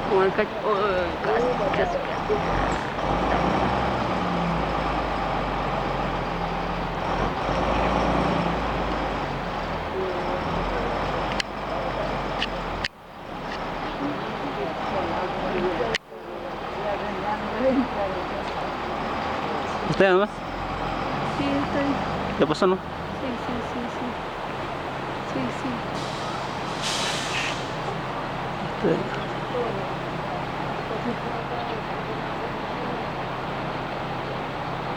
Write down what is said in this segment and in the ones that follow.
Como el cacho. Oh, casi, casi, casi. ¿Usted nomás? Sí, estoy. ¿Qué pasó, no? Sí, sí, sí, sí. Sí, sí.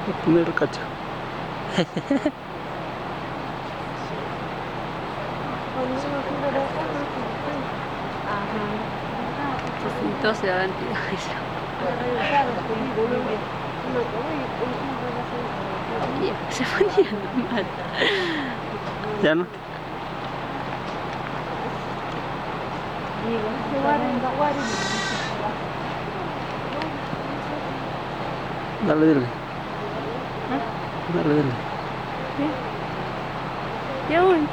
Voy a poner el cacho. Ajá. Entonces se habrán tirado eso. Se ponía normal. ¿Ya no? Dale, dile. Dale, dile. Ya voy.